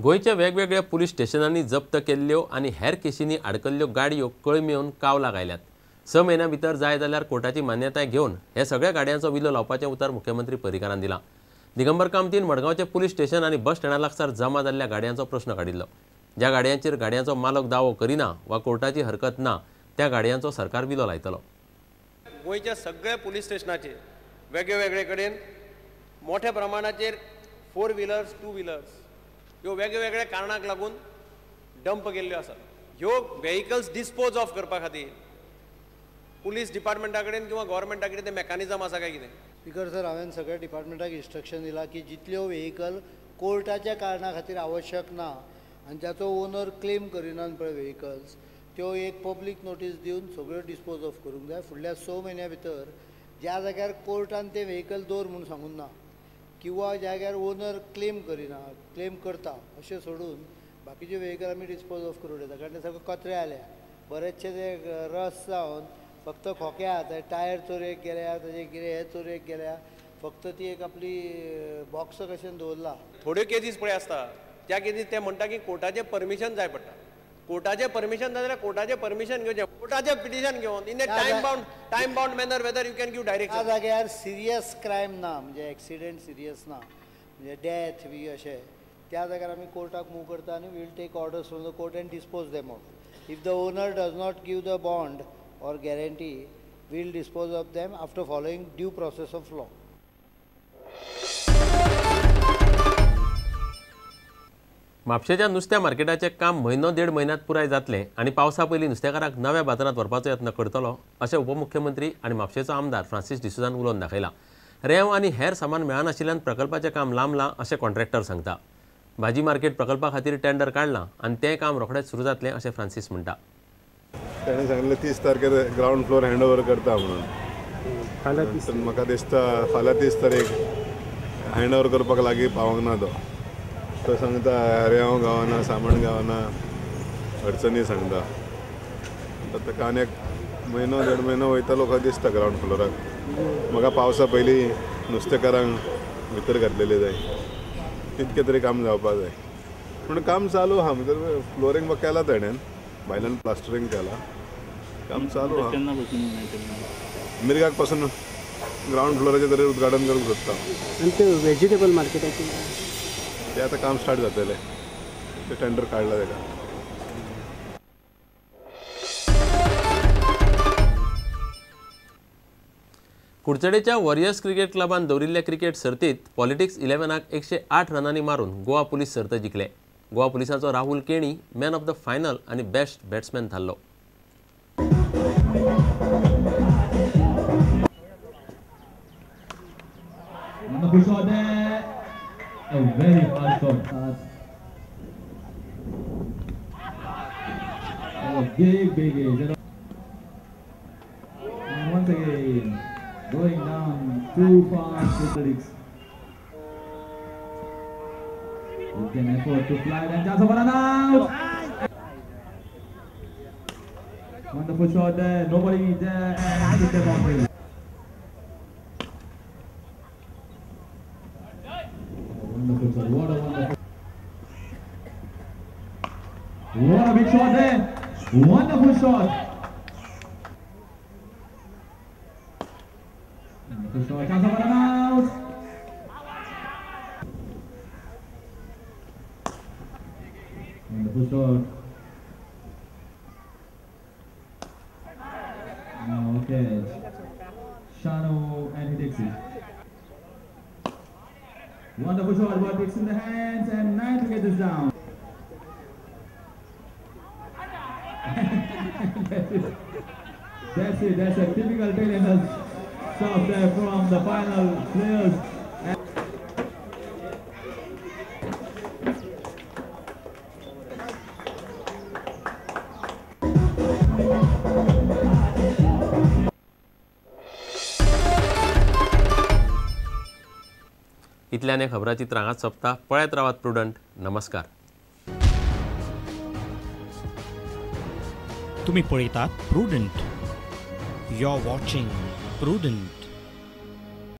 गोंयच्या वेगवेगळ्या पुलीस स्टेशनांनी जप्त केल्ल्यो आनी हेर केशींनी आडकल्ल्यो गाडयो कळमेवन कावलाक आयल्यात. 6 म्हयन्यां भितर जाय जाल्यार कोर्टाची मान्यताय घेवन हे सगळ्या गाडयांचो विलो लावपाचें उतर मुख्यमंत्री पर्रीकारान दिलां. दिगंबर कामतीन मडगांवचे पुलीस स्टेशन आनी बस स्टँडा लागसार जमा जाल्ल्या गाडयांचो प्रश्न काडिल्लो. ज्या गाडयांचेर गाडयांचो मालक दावो करिना वा कोर्टाची हरकत ना त्या गाडयांचो सरकार विलो लायतलो. गोंयच्या सगळ्या पुलीस स्टेशनाचेर वेगवेगळे कडेन मोठ्या प्रमाणाचेर 4 व्हिलर्स 2 व्हिलर्स ह्यो वेगवेगळ्या कारणाक लागून डंप केल्ल्यो आसात. ह्यो व्हेकल्स डिस्पोज ऑफ करपा खातीर पुलीस डिपार्टमेंटा कडेन किंवा गव्हर्मेंटा कडेन ते मेकॅनिझम आसा काय कितें? स्पीकर सर, हांवें सगळ्या डिपार्टमेंटाक इन्स्ट्रक्शन दिलां की जितल्यो व्हेकल कोर्टाच्या कारणा खातीर आवश्यक ना आनी जाचो ओनर क्लेम करिनात पळय व्हेकल्स, त्यो एक पब्लीक नोटीस दिवन सगळ्यो डिस्पोज ऑफ करूंक जाय. फुडल्या 6 म्हयन्या भितर ज्या जाग्यार कोर्टान ते व्हेकल दवर म्हूण सांगून ना किंवा ज्या जाग्यार ओनर क्लेम करिना, क्लेम करता अशें सोडून बाकीचे व्हेकल आमी डिस्पोज ऑफ करूं येता. कारण ते सगळे कचरे आल्या, बरेचशे ते रस जावन फक्त खोके आहा, टायर चोरयेक गेल्या, ताजे कितें हे चोरयेक गेल्या, फक्त ती एक आपली बॉक्स कशें दवरला. थोड्यो केजीस पळय आसता त्या केजीस ते म्हणटा की कोर्टाचें परमिशन जाय पडटा. कोर्टाचें परमिशन जाय जाल्यार कोर्टाचें परमिशन घेवचें, कोर्टाचें पिटिशन घेवन in a time bound manner whether you can give direction. त्या जाग्यार सिरियस क्रायम ना, म्हणजे एक्सिडेंट सिरियस ना, म्हणजे डेथ बी अशें, त्या जाग्यार आमी कोर्टाक मूव करता आनी we'll take orders from the court and dispose them off. If the owner does not give the bond or guarantee, we'll dispose of them after following due process of law. म्हापशेच्या नुस्त्या मार्केटाचें काम म्हयनो देड म्हयन्यांत पुराय जातलें आनी पावसा पयलीं नुस्तेकारांक नव्या बाजारांत व्हरपाचो यत्न करतलो अशें उपमुख्यमंत्री आनी म्हापशेचो आमदार फ्रांसीस डिसोझान उलोवन दाखयलां. रेंव आनी हेर सामान मेळनाशिल्ल्यान प्रकल्पाचें काम लांबलां अशें कॉन्ट्रॅक्टर सांगता. भाजी मार्केट प्रकल्पा खातीर टेंडर काडलां आनी तें काम रोखडेंच सुरू जातलें अशें फ्रांसीस म्हणटा. ताणें सांगलें 30 तारखेर ग्रावंड फ्लोर हँड ओवर करता म्हणून. म्हाका दिसता फाल्यां 30 तारीख हँड ओवर करपाक लागीं पावंक ना तो. तो सांगता रेंव गावना, सामान गावना, अडचणी सांगता. आतां ताका आनी एक म्हयनो देड म्हयनो वयतलो खंय दिसता ग्रावंड फ्लोराक. म्हाका पावसा पयलीं नुस्तेकारांक भितर घातलेले जाय, तितकें तरी काम जावपाक जाय. पूण काम चालू आहा, म्हणजे फ्लोरींग केलां तेणेन, भायल्यान प्लास्टरींग केलां, काम चालू आहा. मिरगाक पासून ग्रावंड फ्लोराचें तरी उद्घाटन करूंक सोदता. आनी ते वेजिटेबल मार्केटाचें ते आतां काम स्टार्ट जातलें, ते टेंडर काडला ताका. कुडचडेच्या वॉरियर्स क्रिकेट क्लबान दवरिल्ल्या क्रिकेट सर्तीत पॉलिटिक्स 11 108 रनांनी मारून गोवा पुलीस सर्त जिखले. गोवा पुलिसांचो Rahul Keni man of the final आनी बेस्ट बॅट्समॅन थारलो. A very hard shot. A big edge. And once again, going down too fast with the legs. You can afford to fly and chance of an out. Wonderful shot there. Nobody there and hit the boundary. Wonderful shot. What a wonderful. What a big shot there. Wonderful shot. Wonderful shot. Chance of an out. Wonderful shot. Now okay. Shano and he takes it. Wonderful shot, but it's in the hands and 9 to get this down. That's it. That's a typical tail-ender shot there from the final players. इतल्याने खबराचित्र हांगाच सोंपता. पळयत रावात prudent. नमस्कार. तुम्ही पळयतात Prudent. You are watching Prudent.